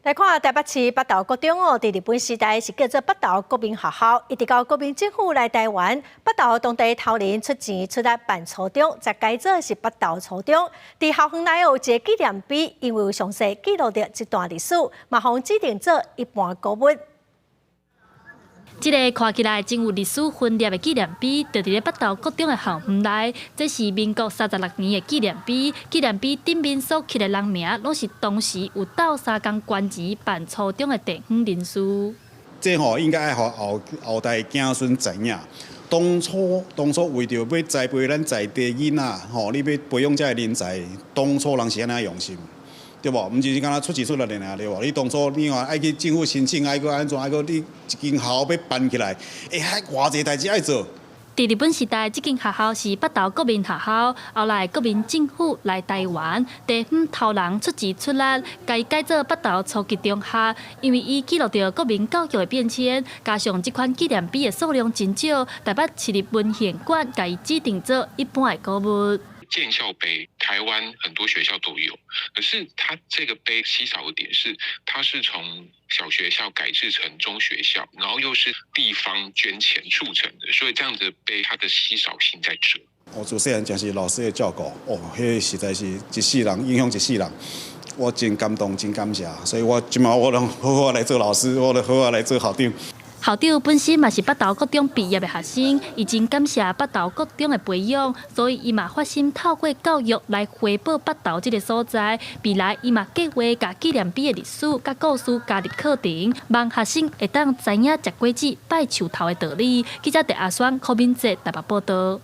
來看台北市北投國中哦，佇日本時代是叫做北投國民學校，一直到國民政府來台灣，北投當地頭人出錢出力辦初中，才改做是北投初中。佇校園內有一个紀念碑，因為有詳細記錄著這段歷史，嘛予指定做一般古物。這个看起來真有歷史痕跡的紀念碑，就佇咧北投國中的校園內。這是民國36年的紀念碑，紀念碑頂面所刻的人名，攏是當時有鬥相共捐錢辦初中的地方人士。這吼應該愛予後後代子孫知影，當初當初為著欲栽培咱在地囡仔，吼，你欲培養這个人才，當初人是按怎用心，對無？毋是干焦出錢出力爾對無？你當初你看愛去政府申請，愛閣按怎，愛閣你一間學校欲辦起來，會遐偌濟代誌愛做。佇日本時代，這間學校是北投國民學校。後來國民政府來台灣，地方頭人出錢出力，共伊改做北投初級中學。因為伊記錄著國民教育的變遷，加上這款紀念碑的數量真少，台北市立文獻館共伊指定做一般的古物。建校碑，台灣很多學校都有，可是它這個碑稀少的點是，它是從小學校改制成中學校，然後又是地方捐錢促成的，所以這樣子的碑它的稀少性在這。我自細漢真是老師的照顧，哦，彼个實在是一世人影響一世人，我真感動，真感謝，所以我這馬我攏好好來做老師，我攏好好來做校長。校長本身嘛是北投國中畢業的學生，伊真感謝北投國中的培養，所以伊嘛發心透過教育來回報北投這个所在。未來伊嘛計劃共紀念碑的歷史佮故事加入課程，望學生會當知影食果子拜樹頭的道理。記者鄭阿雙、柯敏哲台北報導。